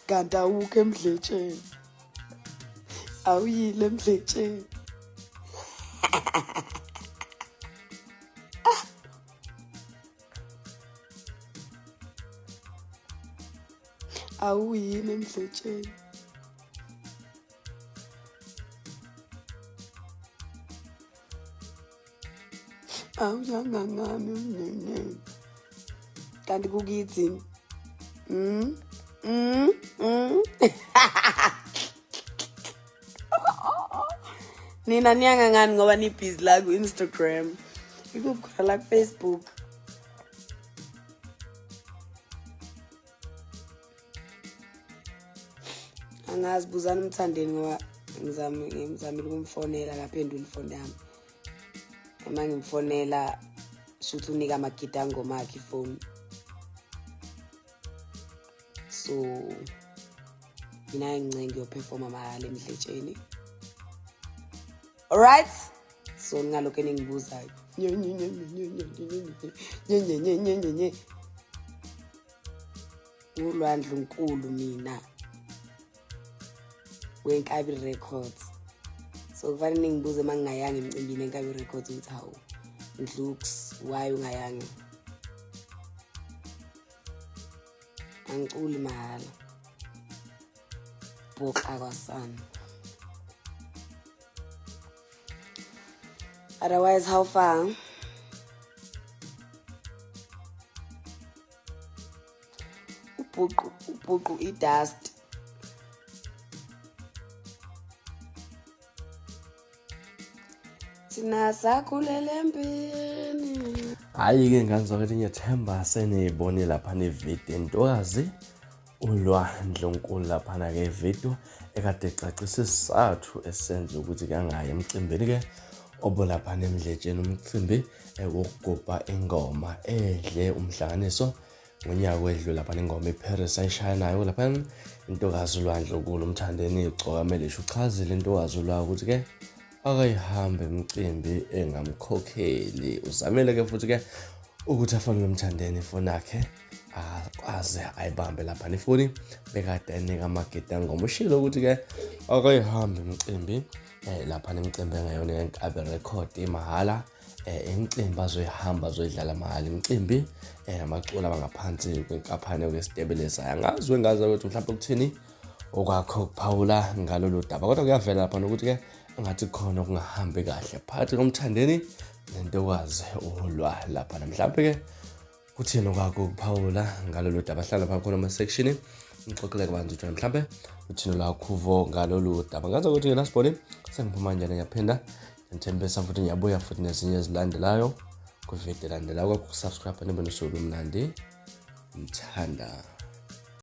Kanti awukho emdletsheni. Awuyile emdletsheni. Awuyini emdletsheni. Awuyanga ngami umnene. Kanti kukithi. Mm. Mm. Mm. Nina niyanga ngani ngoba ni-busy la ku-Instagram. Ikuphi khona la ku-Facebook. Angazi buzani umthandeni ngoba ngizamile ukumfonela akaphenduli ifoni yami. Uma ngimfonela shuthi unika amagidangoma akhe ifoni. So mina ngincenge ngiyoperforma mahhala emdletsheni. Alright? So ningalokhu eningibuzayo. Nye nye nye nye nye nye nye nye nye nye nye. Ngulwandle nkulu mina. Wenkabi Records. So kufanele ningibuze uma ngingayanga emcimbini enkabi Records ukuthi hawu Ndlux why ungayanga? Angiculi mahhala. Bhuqa kwasana. Otherwise how far? Ubhuqu ubhuqu i-dust. Thina sakhulela empini. Hhayi-ke ngane zakwethu ngiyathemba seniyibone laphana ividiyo intokazi uLwandlonkulu laphana-ke ividiyo ekade ecacisa isizathu esenza ukuthi kangayi emcimbini-ke obulaphana emdletsheni umcimbi wokugubha ingoma edle umhlanganiso ngonyaka wedlule laphana ingoma iParis ayishaya nayo laphana intokazi uLwandle okulo umthandeni igcokama elisha uchazile intokazi ulwa ukuthi-ke akayihambe imicimbi engamkhokheli uzamile ke futhi ke ukuthi afonele umthandeni ifoni yakhe akwaze ayibambe lapha nefoni bekade enika amagidangoma ushilo ukuthi ke akayihambe imicimbi lapha nemicimbi engayona yenkabi record imahhala imicimbi azoyihamba azoyidlala mahhala imicimbi namaculo abangaphansi kwenkampani yokwesitebelezayo angazi wengazi ukuthi mhlawumbe ukuthini okwakho ukuphawula ngalolu daba kodwa kuyavela lapha nokuthi-ke engathi khona okungahambi kahle phakathi komthandeni nentokazi ulwa lapha mhlawumbe-ke kuthini okwakho ukuphawula ngalolu daba hlala lapha khona ama-section ngixoxele kabanzi ukuthi mhlawumbe uthini lwakho uvo ngalolu daba ngazi ukuthi-ke lasibone sengiphuma njani ngiyaphinda ngithembisa futhi ngiyabuya futhi nezinye ezilandelayo kwividiyo elandelayo kwakho kusubscribe nibe nosuku olumnandi ngithanda.